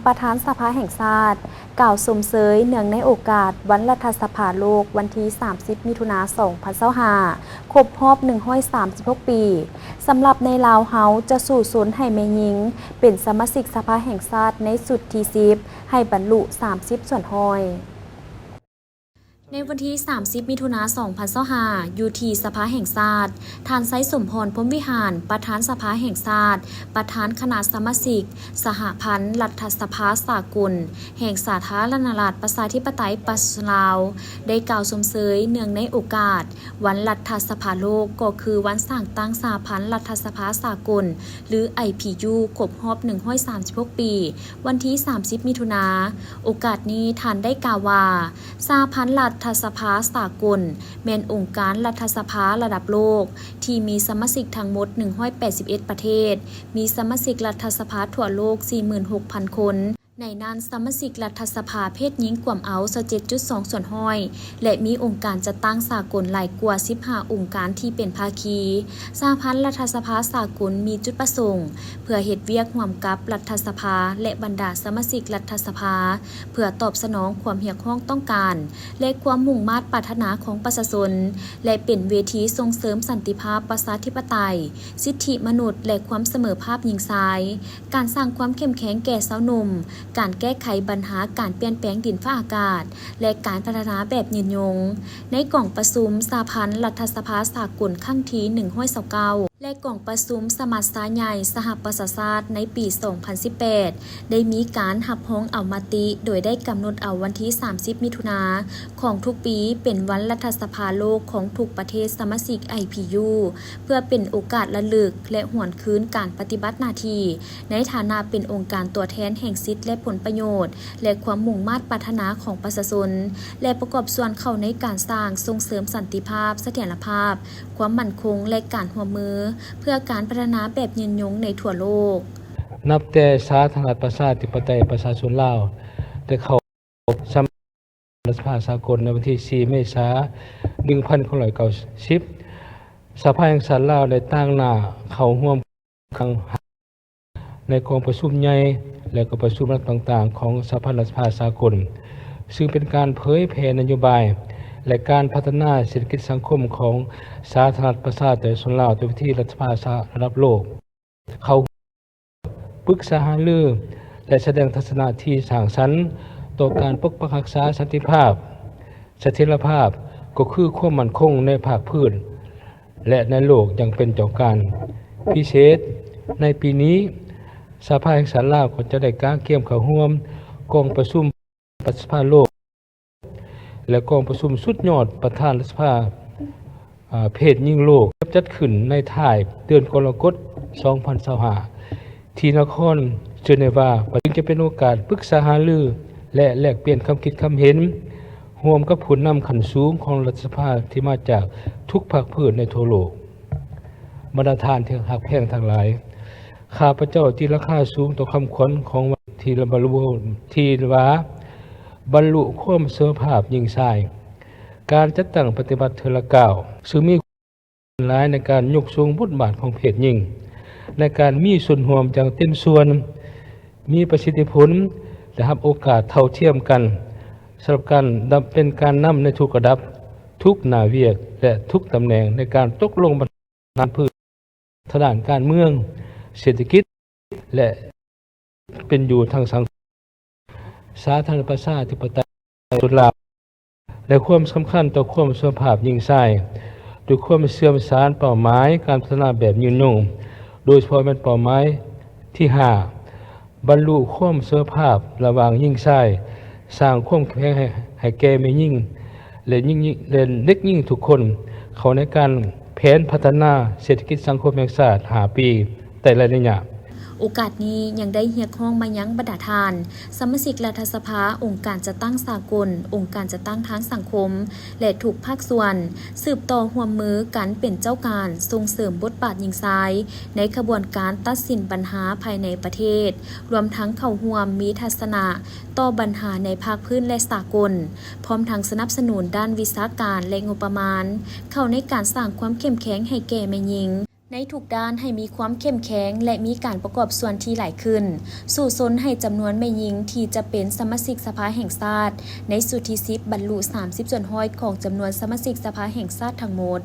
ປະທານສະພາແຫ່ງຊາດ ກ່າວຊົມເຊີຍເນື່ອງໃນໂອກາດວັນລັດຖະສະພາໂລກ ວັນທີສາມສິບ ມິຖຸນາ ສອງພັນຊາວຫ້າ ຄົບຮອບ ໜຶ່ງຮ້ອຍສາມສິບຫົກ ປີ ສຳລັບໃນລາວເຮົາຈະສູ້ຊົນໃຫ້ແມ່ຍິງເປັນສະມາຊິກສະພາແຫ່ງຊາດໃນຊຸດທີສິບ ໃຫ້ບັນລຸສາມສິບສ່ວນຮ້ອຍ. ໃນວັນທີສາມສິບ ມິຖຸນາ ສອງພັນຊາວຫ້າ ຢູ່ທີ່ສະພາແຫ່ງຊາດ, ທ່ານ ໄຊສົມພອນ ພົມວິຫານ ປະທານສະພາແຫ່ງຊາດ, ປະທານຄະນະສະມາຊິກສະຫະພັນລັດຖະສະພາສາກົນແຫ່ງສາທາລະນະລັດ ປະຊາທິປະໄຕ ປະຊາຊົນລາວ ໄດ້ກ່າວຊົມເຊີຍເນື່ອງໃນໂອກາດວັນລັດຖະສະພາໂລກ, ກໍຄືວັນສ້າງຕັ້ງສະຫະພັນລັດຖະສະພາສາກົນ ຫຼື ໄອພີຢູ ຄົບຮອບ ໜຶ່ງຮ້ອຍສາມສິບຫົກ ປີ, ວັນທີສາມສິບ ມິຖຸນາ. ໂອກາດນີ້ ທ່ານໄດ້ກ່າວວ່າ ສະຫະພັນລັດຖະສະພາສາກົນ ແມ່ນອົງການລັດຖະສະພາລະດັບໂລກ ທີ່ມີສະມາຊິກທັງໝົດ ໜຶ່ງຮ້ອຍແປດສິບເອັດ ປະເທດ, ມີສະມາຊິກລັດຖະສະພາທົ່ວໂລກ ສີ່ໝື່ນຫົກພັນ ຄົນ, ໃນນັ້ນສະມາຊິກລັດຖະສະພາເພດຍິງກວມເອົາ ຊາວເຈັດຈຸດສອງ ສ່ວນຮ້ອຍ ແລະ ມີອົງການຈັດຕັ້ງສາກົນຫຼາຍກວ່າ ສິບຫ້າ ອົງການທີ່ເປັນພາຄີ. ສະຫະພັນລັດຖະສະພາສາກົນມີຈຸດປະສົງ ເພື່ອເຮັດວຽກຮ່ວມກັບລັດຖະສະພາ ແລະ ບັນດາສະມາຊິກລັດຖະສະພາ ເພື່ອຕອບສະໜອງຄວາມຮຽກຮ້ອງຕ້ອງການ ແລະ ຄວາມມຸ່ງມາດປາດຖະໜາຂອງປະຊາຊົນ ແລະ ເປັນເວທີສົ່ງເສີມສັນຕິພາບ, ປະຊາທິປະໄຕ, ສິດທິມະນຸດ ແລະ ຄວາມສະເໝີພາບຍິງຊາຍ, ການສ້າງຄວາມເຂັ້ມແຂງແກ່ຊາວໜຸ່ມ, ການແກ້ໄຂບັນຫາການປ່ຽນແປງດິນຟ້າອາກາດ ແລະ ການພັດທະນາແບບຍືນຍົງ. ໃນກອງປະຊຸມສະຫະພັນລັດຖະສະພາສາກົນຄັ້ງທີ ໜຶ່ງຮ້ອຍຊາວເກົ້າ ແລະ ກອງປະຊຸມສະມັດຊາໃຫຍ່ສະຫະປະຊາຊາດໃນປີສອງພັນສິບແປດ ໄດ້ມີການຮັບຮອງເອົາມະຕິ ໂດຍໄດ້ກຳນົດເອົາວັນທີສາມສິບ ມິຖຸນາຂອງທຸກປີເປັນວັນລັດຖະສະພາໂລກຂອງທຸກປະເທດສະມາຊິກ ໄອພີຢູ ເພື່ອເປັນໂອກາດລະລຶກ ແລະ ຫວນຄືນການປະຕິບັດໜ້າທີ່ໃນຖານະເປັນອົງການຕົວແທນແຫ່ງສິດ ແລະ ຜົນປະໂຫຍດ ແລະ ຄວາມມຸ່ງມາດປາດຖະໜາຂອງປະຊາຊົນ ແລະ ປະກອບສ່ວນເຂົ້າໃນການສ້າງ, ສົ່ງເສີມສັນຕິພາບ, ສະຖຽນລະພາບ, ຄວາມໝັ້ນຄົງ ແລະ ການຮ່ວມມືເພື່ອການພັດທະນາແບບຍືນຍົງໃນທົ່ວໂລກ. ນັບແຕ່ສາທາລະນະລັດປະຊາທິປະໄຕປະຊາຊົນລາວ ໄດ້ເຂົ້າສະມາຊິກລັດຖະສະພາສາກົນໃນວັນທີສີ່ ເມສາ ໜຶ່ງພັນເກົ້າຮ້ອຍເກົ້າສິບ ສະພາແຫ່ງຊາດລາວໄດ້ຕາງໜ້າເຂົ້າຮ່ວມຄັ້ງ ໃນກອງປະຊຸມໃຫຍ່ ແລະ ກອງປະຊຸມລຳດັບຕ່າງໆຂອງສະຫະພັນລັດຖະສະພາສາກົນ, ຊຶ່ງເປັນການເຜີຍແຜ່ນະໂຍບາຍ ແລະ ການພັດທະນາເສດຖະກິດສັງຄົມຂອງສາທາລະນະລັດປະຊາທິປະໄຕປະຊາຊົນລາວ ດ້ວຍວິທີລັດຖະສະພາລະດັບໂລກ. ເຂົ້າຮ່ວມປຶກສາຫາລື ແລະ ສະແດງທັດສະນະທີ່ສ້າງສັນຕໍ່ການປົກປັກຮັກສາສັນຕິພາບ, ສະຖຽນລະພາບ ກໍຄືຄວາມໝັ້ນຄົງໃນພາກພື້ນ ແລະ ໃນໂລກຢ່າງເປັນເຈົ້າການ. ພິເສດ, ໃນປີນີ້ ສະພາແຫ່ງຊາດລາວກໍຈະໄດ້ກະກຽມເຂົ້າຮ່ວມກອງປະຊຸມ ປະທານລັດຖະສະພາໂລກ ແລະ ກອງປະຊຸມສຸດຍອດປະທານລັດຖະສະພາ ອາ ເພດຍິງໂລກ ຈັດຂຶ້ນໃນທ້າຍເດືອນກໍລະກົດ ສອງພັນຊາວຫ້າ ທີ່ນະຄອນເຈເນວາ, ຈຶ່ງຈະເປັນໂອກາດປຶກສາຫາລື ແລະ ແລກປ່ຽນຄຳຄິດຄຳເຫັນຮ່ວມກັບຜູ້ນຳຂັ້ນສູງຂອງລັດຖະສະພາທີ່ມາຈາກທຸກພາກພື້ນໃນທົ່ວໂລກ. ບັນດາທ່ານທີ່ຮັກແພງທັງຫຼາຍ, ຂ້າພະເຈົ້າຕີລາຄາສູງຕໍ່ຄຳຂວັນຂອງວັນທີ່ບັນລຸ ທີ່ວ່າ ບັນລຸຄວາມສະເໝີພາບຍິງຊາຍ. ການຈັດຕັ້ງປະຕິບັດເທື່ອລະກ້າວ ຊຶ່ງມີຫຼາຍໃນການຍົກສູງບົດບາດຂອງເພດຍິງ ໃນການມີສ່ວນຮ່ວມຢ່າງເຕັມສ່ວນ, ມີປະສິດທິຜົນ ແລະ ຮັບໂອກາດເທົ່າທຽມກັນ ສຳລັບການດຳ ເປັນການນຳໃນທຸກລະດັບ, ທຸກໜ້າວຽກ ແລະ ທຸກຕຳແໜ່ງໃນການຕົກລົງບັນ ນຳພື້ນທາງດ້ານການເມືອງ, ເສດຖະກິດ ແລະ ເປັນຢູ່ທາງສັງຄົມ ສາທາລະນະລັດປະຊາທິປະໄຕປະຊາຊົນລາວ ແລະ ຄວາມສຳຄັນຕໍ່ຄວາມສະເໝີພາບຍິງຊາຍ ດ້ວຍຄວາມເຊື່ອມສານເປົ້າໝາຍການພັດທະນາແບບຍືນຍົງ, ໂດຍສະເພາະແມ່ນເປົ້າໝາຍທີຫ້າ ບັນລຸຄວາມສະເໝີພາບລະຫວ່າງຍິງຊາຍ, ສ້າງຄວາມເຂັ້ມແຂງໃຫ້ ໃຫ້ແກ່ແມ່ຍິງ ແລະ ຍິງ ແລະ ເດັກຍິງທຸກຄົນ ເຂົ້າໃນການແຜນພັດທະນາເສດຖະກິດສັງຄົມແຫ່ງຊາດຫ້າປີແຕ່ລະໄລຍະ. ໂອກາດນີ້ຍັງໄດ້ຮຽກຮ້ອງມາຍັງບັນດາທ່ານ ສະມາຊິກລັດຖະສະພາ, ອົງການຈັດຕັ້ງສາກົນ, ອົງການຈັດຕັ້ງທາງສັງຄົມ ແລະ ທຸກພາກສ່ວນ ສືບຕໍ່ຮ່ວມມືກັນເປັນເຈົ້າການສົ່ງເສີມບົດບາດຍິງຊາຍໃນຂະບວນການຕັດສິນບັນຫາພາຍໃນປະເທດ, ລວມທັງເຂົ້າຮ່ວມມີທັດສະນະຕໍ່ບັນຫາໃນພາກພື້ນ ແລະ ສາກົນ, ພ້ອມທັງສະໜັບສະໜູນດ້ານວິຊາການ ແລະ ງົບປະມານ ເຂົ້າໃນການສ້າງຄວາມເຂັ້ມແຂງໃຫ້ແກ່ແມ່ຍິງ. ໃນທຸກດ້ານໃຫ້ມີຄວາມເຂັ້ມແຂງ ແລະ ມີການປະກອບສ່ວນທີ່ຫຼາຍຂຶ້ນ, ສູ້ຊົນໃຫ້ຈຳນວນແມ່ຍິງທີ່ຈະເປັນສະມາຊິກສະພາແຫ່ງຊາດໃນຊຸດທີສິບ ບັນລຸ ສາມສິບສ່ວນຮ້ອຍຂອງຈຳນວນສະມາຊິກສະພາແຫ່ງຊາດທັງໝົດ.